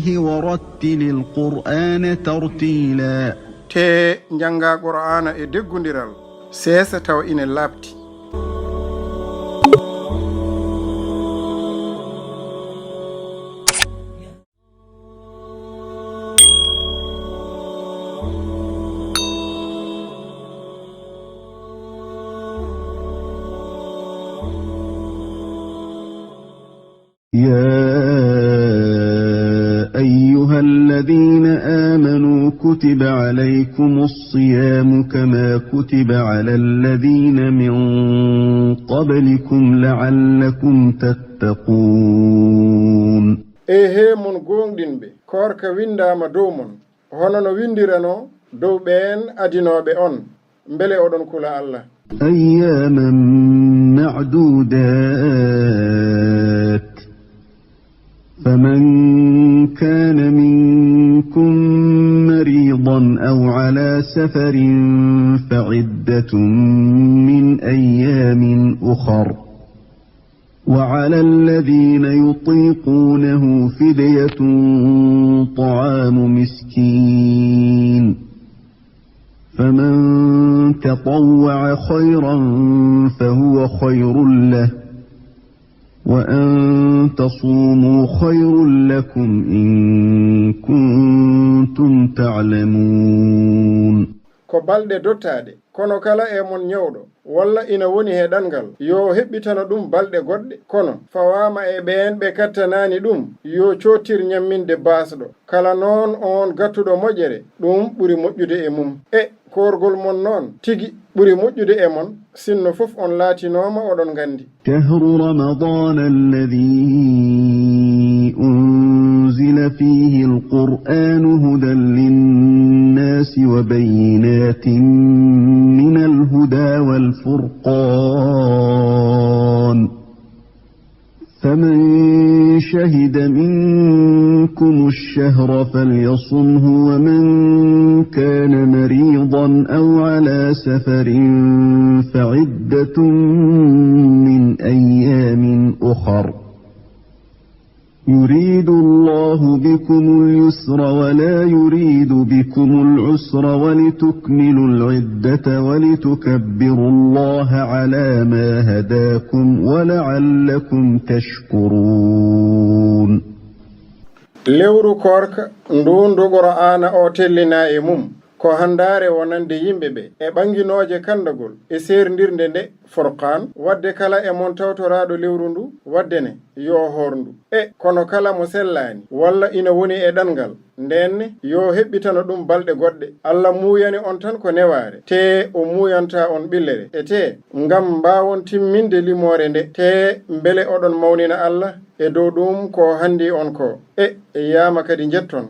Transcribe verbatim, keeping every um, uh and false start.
ورتل القرآن ترتيلا. Tee njanngaa Qur'aana e deggundiral, seesa tawa ine laaɓti. يا أيها الذين آمنوا كتب عليكم الصيام كما كتب على الذين من قبلكم لعلكم تتقون. Eehee mon gooŋɗinɓe, koorka winndaama dow mon, hono no winndiranoo dow ɓeen adinooɓe on, mbele oɗon kula Alla. أياما معدودات، فمن كان منكم مريضا أو على سفر فعدة من أيام أخر، وعلى الذين يطيقونه فدية طعام مسكين، فمن تطوع خيرا فهو خير له، وأن تصوموا خير لكم إن كنتم تعلمون. Ko balɗe dottaaɗe, kono kala e mon ñawɗo, walla ina woni he ɗanngal, yo heɓɓitano ɗum balɗe goɗɗe, kono fawaama e ɓeen ɓe kattanaani ɗum, yo coottir ñamminde baasɗo. Kala noon oon gattuɗo moƴƴere, ɗum ɓuri moƴƴude e mum. E koorgol mon noon tigi ɓuri moƴƴude e mon, sinno fof on laatinooma oɗon nganndi. شهر رمضان الذي أنزل فيه القرآن هدى للناس وبينات من الهدى والفرقان، فمن شهد منكم الشهر فليصمه، ومن كان مريضا أو على سفر فعدة من أيام أخر، يريد الله بكم اليسر ولا يريد بكم العسر، ولتكملوا العدة ولتكبروا الله على ما هداكم ولعلكم تشكرون. Lewru koorka, nduun ndu Qur'aana o tellinaa e mum, ko hanndaare wonande yimɓe ɓe, e ɓannginooje kanndagol, e seerndirde nde, Furqaan, waɗde kala e mon tawtoraaɗo lewru ndu, waɗde ne, yo o hoor ndu. E kono kala mo sellaani, walla ina woni e ɗanngal, ndeen ne, yo heɓɓitano ɗum balɗe goɗɗe. Alla muuyani on tan ko newaare, tee o muuyantaa on ɓillere. E tee, ngam mbaawon timminde limoore nde, tee mbele oɗon mawnina Alla e dow ɗum ko o hanndi on ko. E, e yiyaama kadi njetton.